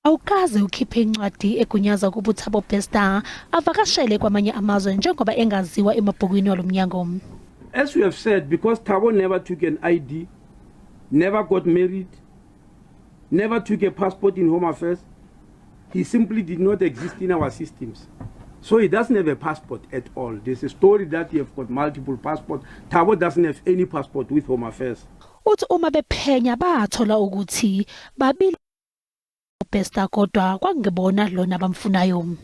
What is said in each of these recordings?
Awukaze ukhiphe incwadi egunyaza ukuba uThabo Bester avakashele kwamanye amazwe njengoba engaziwa emabhukwini walo mnyango. As we have said, because Thabo never took an ID, never got married, never took a passport in Home Affairs, he simply did not exist in our systems. So he doesn't have a passport at all. There's a story that he have got multiple passports. Thabo doesn't have any passport with Home Affairs. Uthi uma bephenya bathola ukuthi babili Bester kodwa kwakungebona lona abamfunayo.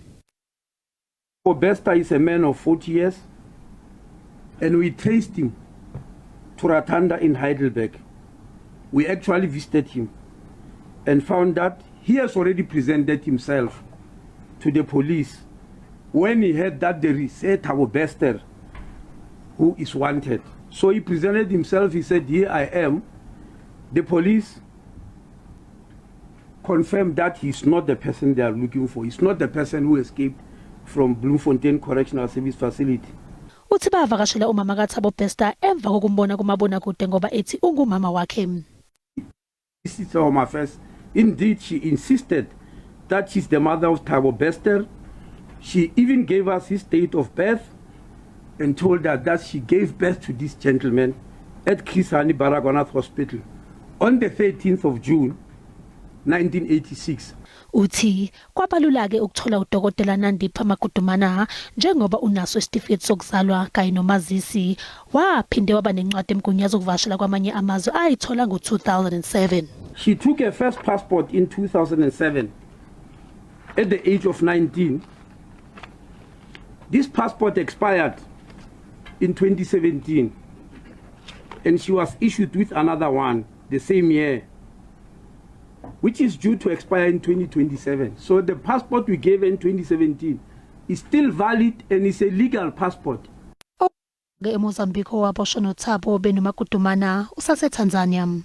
Bester is a man of 40 years, and we traced him to Ratanda in Heidelberg. We actually visited him and found that he has already presented himself to the police when he heard that there is a Thabo Bester who is wanted. So he presented himself, he said, "Here I am." The police confirmed that he's not the person they are looking for. He's not the person who escaped from Bloemfontein Correctional Service Facility. Uthi bavakashela umama kaThabo Bester emva kokumbona kumabonakude ngoba ethi ungumama wakhe. This is Home Affairs. Indeed, she insisted that she's the mother of Thabo Bester. She even gave us his date of birth and told us that she gave birth to this gentleman at Chris Hani Baragwanath Hospital on the 13th of June 1986. Uthi kwabalula ke ukuthola udokotela Nandipha Magudumana njengoba unaso isitifiketi sokuzalwa kanye nomazisi, waphinde waba nencwadi emgunyaza ukuvakashela kwamanye amazwe ayithola ngo-2007. She took her first passport in 2007 at the age of 19. This passport expired in 2017 and she was issued with another one the same year, which is due to expire in 2027. So the passport we gave her in 2017 is still valid and is a legal passport. Ke eMozambique owaboshwa noThabo benoMagudumana usaseTanzania.